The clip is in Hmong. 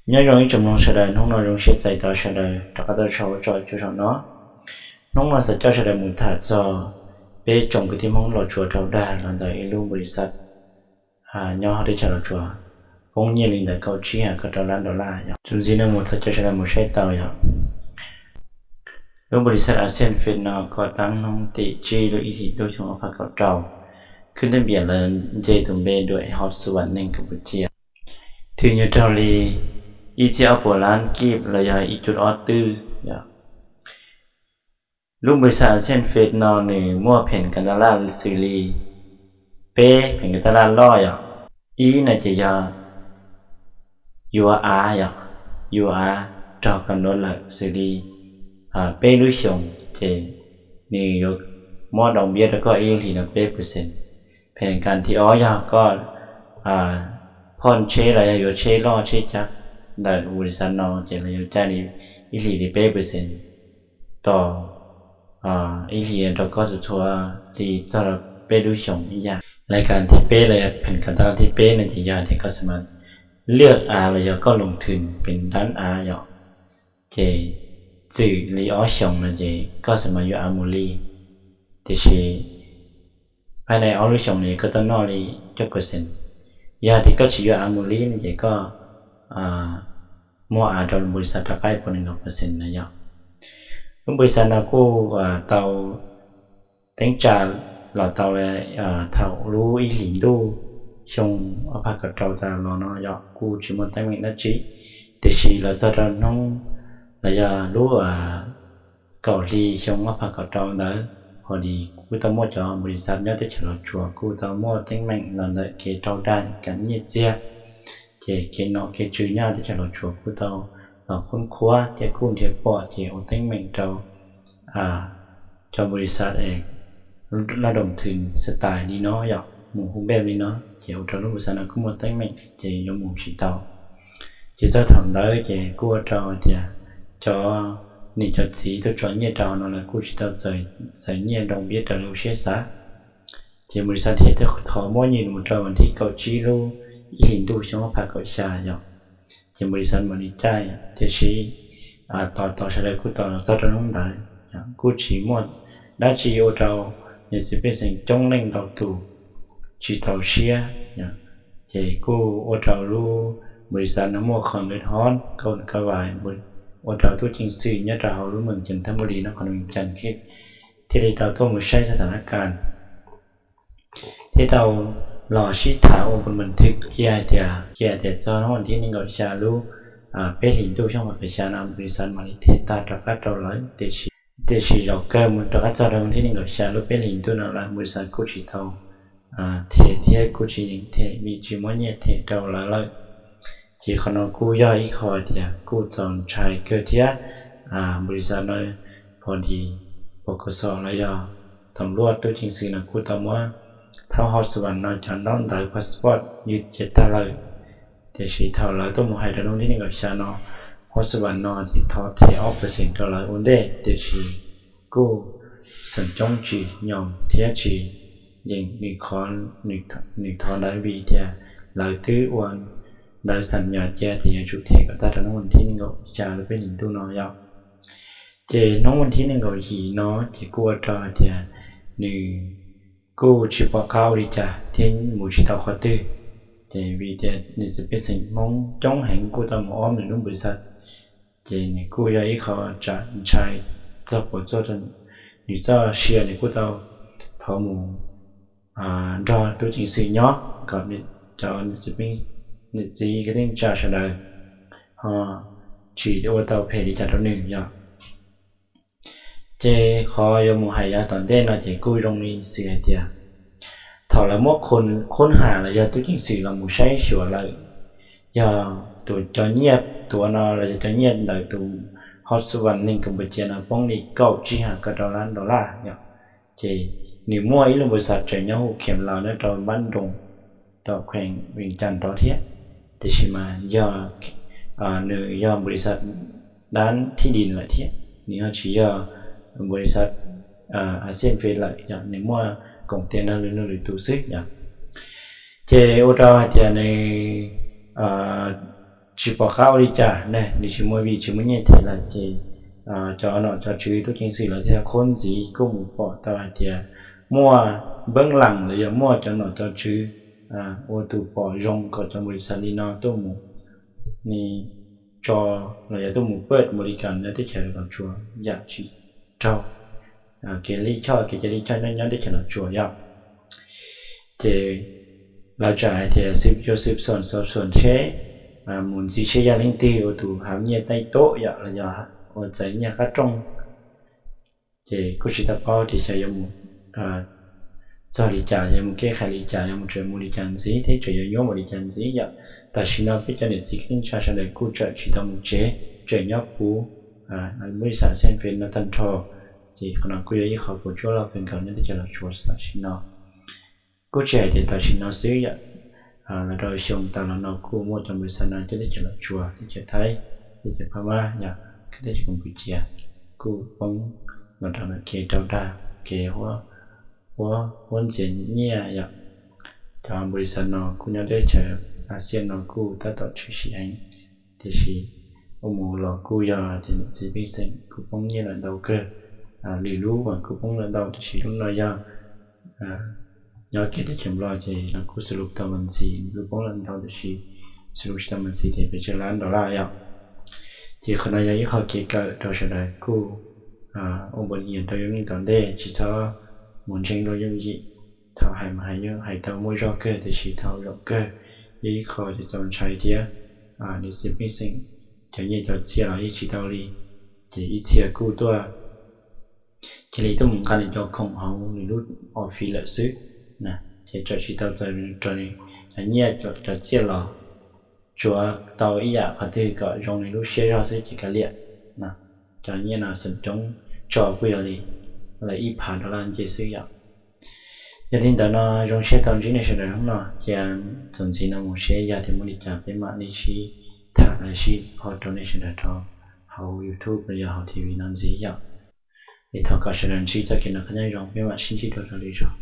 Nyob zoo ib tsoom mloog sawv daws, hnub no zoo siab txais tos sawv daws rov qab tuaj saib ua tso cuag saum no. Hnub no xav coj sawv daws mus tham txog peb tsoom kwv tij Hmoob los tsuas raug dag los ntawm ib lub npau li xaj nyob hauv teb chaws los tsuas poob nyiaj li ntawm kaum tsib ha kaum rau lab dollar yom. Txuas ntxiv no mus thov coj sawv daws mus saib tau yog lub npau li xaj Asian Fed no kom tab hnub tim tsib lub ib hlis ntuj xyoo ob phav kaum rau khwb ntiaj npiam lawv nce tus npe dua hauv xu vam neeg Cambodia, thwm nyuag raug li ib txhiab ob puas lab kib los yog ib cuj ob twb yom. Lub npau li xaj Asian Fed no nws muaj pheem kas tas laj xws li peb pheem kas tas laj loj yom. Ib no ces yog yuav av yom, yuav av raug kam luav lawm xws li peb lub xyoos ces nws yuav muab dau npiab rau koj ib lub hlis no peb percent. Pheem kas thib ob yog koj phoj tsheb los yog yuav tsheb loj tsheb cab ntawm npau li xaj no ces lawv yuav caij li ib hlis li peb percent tos ib hlis rau koj txhua txhua hli txog rau peb lub xyoos ib yam. Lais kas thib peb los yog pheem kas tas laj thib peb no ces yog tias koj xav mas lwaj av los yog koj loos thwm pem dab av yom, ces txwm li ob xyoos no ces koj xav mas yuav av mus li, tiam sis phab nais ob lub xyoos no koj tau noj li cuaj percent. Yog tias koj tsis yuav av mus li no ces koj muag av rau npau li xaj rov qab ib puas nees nkaum percent na yom. Lub npau li xaj no kuj tau teeb tsa los tau thaum lub ib hlis ntuj xyoo ob phav kaum rau tas los no yom, kuj tsis muaj teeb meem dab tsi. Tiam sis los txog rau hnub los yog lub kaum hli xyoo ob phav kaum rau ntawd, hos li kuj tau muaj cov npau li xaj nyob teb chaws los tsuas kuj tau muaj teeb meem los ntawm kev raug dag kam nyiaj txiag, ces kev nom kev tswv nyob teb chaws los tsuas kuj tau los khoob khuab thiab kuj nrhiav pom ces ua teeb meem rau cov npau li xaj laj doos thwm xav tais li no yom, mus hu npej li no ces ua rau lub npau li xaj no kuj muaj teeb meem ces yuav mus tsis tau. Ces txog thaum ntawd ces kuj ua rau tias cov niam cov txiv tuaj tso nyiaj rau no lawv kuj tsis tau txais nyiaj dau npiab raws li lub siab xav. Ces npau li xaj thiaj thov muab nyiaj mus rau vas thib kaum tsib lub ib hlis ntuj xyoo ob phav kaum xya yom. Ces npau li xaj mam li caij, tiam sis tos tos sawv daws kuj tos los txog rau hnub ntawd kuj tsis muaj dab tsi ua rau niam txiv pej xeem coob leej ntau tus tsis txaus siab. Ces kuj ua rau lub npau li xaj no muaj qhov nkawd hov kaum nws kav vais ua rau tub ceev xwm nyob rau hauv lub mees Cees Thab Npuj Lis no qhov nws Cees thiaj li tau tuaj mus saib xab thas nab kas thiab tau los sib tham ua npun npam thwj kiag hais tias, kiag hais tias txog hnub vas thib nees nkaum xya lub peb hlis ntuj xyoo ob phav kaum xya no npau li xaj mam li them tag rov qab rau lawv. Tiam sis zaum kawg mus rov qab txog rau hnub thib nees nkaum xya lub peb hlis ntuj no lawm npau li xaj kuj tsis tau them thiab kuj tsis yeem them vim tsis muaj nyiaj them rau lawv lawm. Ces qhov no kuj yog ib qho tias kuj txaus ntshai kawg thiab. Npau li xaj no pom dis pos kos xom los yog tham luaj tub ceev xwm no kuj tau muab thaub hauv xu vam no cov ntaub ntawv passport ywg cia tag lawm. Tiam sis thaum lawv tuaj mus hais rau hnub thib nees nkaum xya no, hauv xu vam no ces thov them ob percent rau lawv ua ntej, tiam sis kuj xeem coob tsis nyoos thiab tsis yeem nws qhov, nws thov ntawd vim tias lawv twb ua ntawv xam nyas cia tias yuav tsum them kom tag rau hnub vas thib nees nkaum xya lub peb hlis ntuj no yom. Ces hnub vas thib nees nkaum yim no ces kuj ua rau hais tias nws kuj tsis pom qab ua li cas thiab mus tsis tau qhov twg. Ces vim tias niam txiv pej xeem Hmoob coob heev kuj tau mus ob nws lub npau li xaj, ces nws kuj yog ib qho tsam ntshai txog puas txog nws txoj sia, nws kuj tau thov mus nrog tub ceev xwm nyob kom cov niam txiv kwv tij neej tsa sawv daws ho tsis ua tau phem li cas rau nws yom. Ces qhov yuav mus hais yav tom ntej no ces kuj zoo li xws hais tias thaum lawv muab khun khub ham los yog tub ceev xwm los mus saib xyuas lawm, yog tus cov nyiaj tuav no los yog cov nyiaj ntawm tus hauv xu vam neeg Cambodia no poob li kaum tsib ha kaum rau lab dollar yom. Ces nws muaj ib lub npau li xaj tseem nyob hu khiam laus nyob rau npab nroos tom kheem Vees Cas tod thiab, tiam sis mas yog nws yog npau li xaj dab thib dis lawm thiab, nws ho tsis yog npau li xaj Asian Fed lawm yom, nws muaj koom tias nrog lwm lwm tus xwb yom. Ces ua rau hais tias nws tsis pom qab ua li cas ne, nws tsis muaj vim tsis muaj nyiaj them lawm ces cov nom cov tswv tub ceev xwm lawv thiaj qhuab ntxiv kuj mus pom tau hais tias muaj npeeb lees los yog muaj cov nom cov tswv ua tus pom zoo kom cov npau li xav li no tuaj mus ni tso los yog tuaj mus pawj npau li kas nyob teb chaws Los Tsuas yam tsis raug kev li choj kev cai li choj nyob teb chaws Los Tsuas yom. Ces lawv txawm hais tias xwb yuav xwb xuam xov xuam tsheb mus ntxiv seb yog leej twg ua tus hav nyiaj teej tuam yom los yog ua txais nyiaj qab rooj. Ces kuj tsis tau paub tias xyov yuav mus txog li cas, yuav mus keb qhais li cas, yuav mus tseem mus li cas ntxiv thiab tseem yuav nyuaj npaum li cas ntxiv yom. Tam sim no peb cov niam txiv kwv tij neej tsa sawv daws kuj tseem tsis tau mus tsev, tseem nyob puv npau li xav xeeb pem no tag nrho. Ces qhov no kuj yog ib qhov puas tsuaj loj kawg nkaus nyob teb chaws Los Tsuas tam sim no. Kuj tsis hais tias tam sim no xwb yom, los rau xyoo tas los no kuj muaj cov npau li xav no cov teb chaws Los Tsuas, teb chaws Thaib, teb chaws Phab Mab yom, teb chaws Kampuchia kuj poob los rau ntawm kev raug dag, kev huab ntxias nyiaj yom. Cov npau li xav no kuj nyob teb chaws Axias no kuj tab tom tshwm sim heev, tiam sis ua mus los kuj yog tias niam txiv pej xeem kuj poob nyiaj lawm ntau kawg. Lwm lub mas kuj poob lawm ntau tiam sis lub no yog nyob kiag teb chaws Nplog ces los kuj xws lus tau mas ntxiv, lub poob lawm ntau tiam sis xws lus tsis tau mas ntxiv tias pes tsawg lab dollar yom. Ces qhov no yog ib qho kev kawm rau sawv daws kuj ua npaum li yam rau yooj yim tom ntej, tsis txhob mus ntseeg luag yooj yim. Thaum hais mas hais tau muaj zog kawg tiam sis thaum zaum kawg yog ib qho cov txaus ntshai thiab. Niam txiv pej xeem cov nyiaj cov txiaj los yeej tsis tau li, ces ib txhia kuj tuaj cia li tuaj mus nqa nws cov khoom hauv nws lub office lawm xwb na, ces txawm tsis tau txais rau nws cov nyiaj cov txiaj los tsuav tau ib yam qhov twg kom zoo nws lub siab zog xwb ces kav liam. Cov nyiaj no xeem coob tso kuj yog li lawm ib phav dollar nce xwb yom. Yog li ntawd no zoo siab tau ntsib nej sawv daws hnub no, cia txuas ntxiv no mus seb yog tias muaj li cas peb mam li sib tham los sib pho rau nej sawv daws rau hauv YouTube los yog hauv T V no ntxiv yom. Es thov kom sawv daws ntsib txoj kev noj qab nyob zoo, peb mam sib ntsib dua rau lwm zaus.